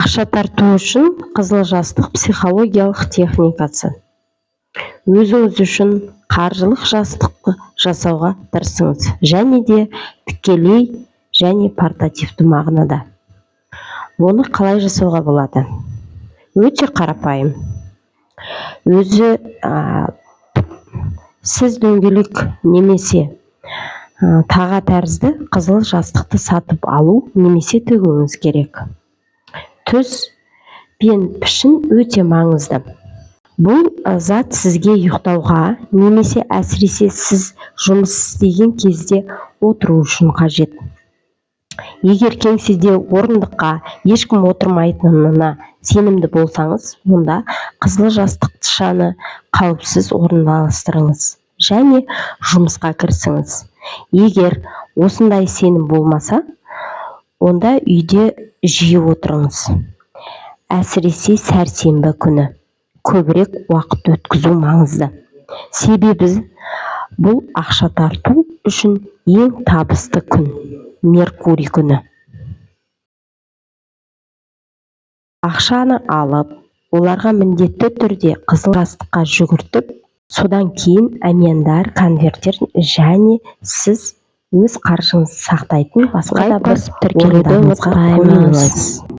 Ақша тарту үшін қызыл жастық психологиялық техникасы. Өзіңіз үшін қаржылық жастықты жасауға тырысыңыз және де тікелей және портативті мағынада. Оны қалай жасауға болады? Өте қарапайым. Өзі сіз дөңгелек немесе таға тәрізді қызыл жастықты сатып алу немесе тігуіңіз керек. Түс пен пішін өте маңызды. Бұл зат сізге ұйықтауға немесе, әсіресе, сіз жұмыс істеген кезде отыру үшін қажет. Егер кеңседе орындыққа ешкім отырмайтынына сенімді болсаңыз, онда қызыл жастықшаны қауіпсіз орналастырыңыз және жұмысқа кірісіңіз. Егер осындай сенім болмаса, онда үйде жиі отырыңыз. Әсіресе сәрсенбі күні көбірек уақыт өткізу маңызды. Себебі бұл ақша тарту үшін ең табысты күн – Меркурий күні. Ақшаны алып, оларға міндетті түрде қызыл жастыққа жүгіртіп, содан кейін әмияндар, конверттер және сіз өз қаржыңызды сақтайтын басқа да Лайк бір басып, тіркелуді орындарыңызға ұмытпаймыз. қойыңыз.